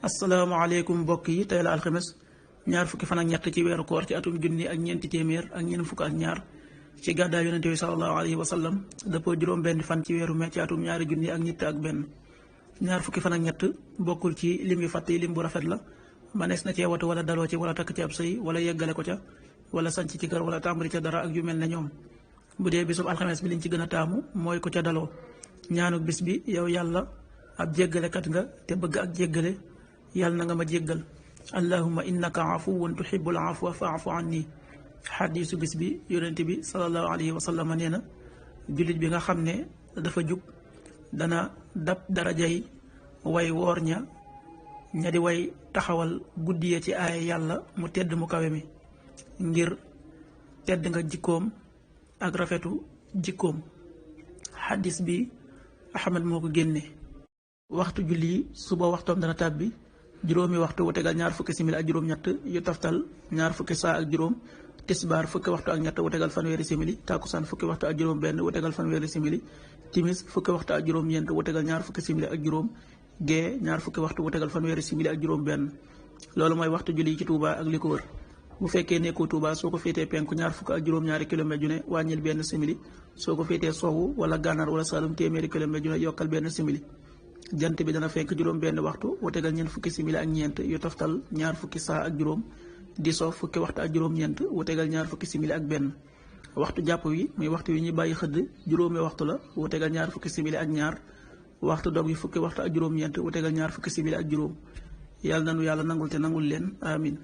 asalaamaaleykum mbokk yi tey la alxames ñaar fukki fan ak ñett ci weeru koor ci atum junni ak ñeenti téeméer ak ñeent fukk ak ñaar ci gàddaay yonente bi sallallahu alayhi wa sallam dëppoo juróom benn fan ci weeru mai ci atum ñaari junni ak ñett ak benn. ñaar fukki fan ak ñett bokkul ci lim yu fàtt yi lim bu rafet la manees na cee watu wala daloo ci wala takk ci ab sëy wala yeggale ko ca wala sanc ci kër wala tàmbali ca dara ak yu mel ne ñoom. bu dee bisub alxames bi liñ ci gën a taamu mooy ko ca daloo ñaanuk bis bi yow yàlla ab jéggalekat nga te bëgg ak jéggale yàlla na nga ma jéggal allahumma innaka afuwun tuhibbul afwa fa'fu anni. xadiisu bis bi yonent bi sallallahu alayhi wa sallam nee na jullit bi nga xam ne dafa jub dana dab darajay way woor ña di way taxawal guddiye ci aaya yàlla mu tedd mu kawe mi ngir tedd nga jikkoom ak rafetu jikkoom. xadis bi Ahmad moo ko génne. waxtu julli suba waxtoom dana tàbbi juróomi waxtu wu tegal ñaar fukki simili ak juróom-ñett yu taftal ñaar fukki saa ak juróom. tisbaar fukki waxtu ak ñett wu tegal fanweeri simili. takkusaan fukki waxtu ak juróom benn wu tegal fanweeri simili. timis fukki waxtu ak juróom-ñeent wu tegal ñaar fukki simili ak juróom. gee ñaar fukki waxtu wu tegal fanweeri simili ak juróom benn. loolu mooy waxtu julli ci Touba ak li ko wër. bu fekkee nekkoo Touba soo ko féetee penku ñaar fukk ak juróom-ñaari kilomètre ju ne wàññil benn simili. soo ko féetee sowwu wala gànnaar wala Saalum téeméeri kilomètre ju ne yokkal benn simili. jant bi dana fenk juróom benn waxtu wu tegal ñeent fukki simili ak ñeent yu toftal ñaar fukki saa ak juróom. di soo fukki waxtu ak juróom-ñeent wu tegal ñaar fukki simili ak benn. waxtu jàpp wi muy waxtu wi ñuy bàyyi xëdd juróomi waxtu la wu tegal ñaar fukki simili ak ñaar. waxtu dog yi fukki waxtu ak juróom-ñeent wu tegal ñaar fukki simili ak juróom. yàlla nanu yàlla nangul te nangul leen amin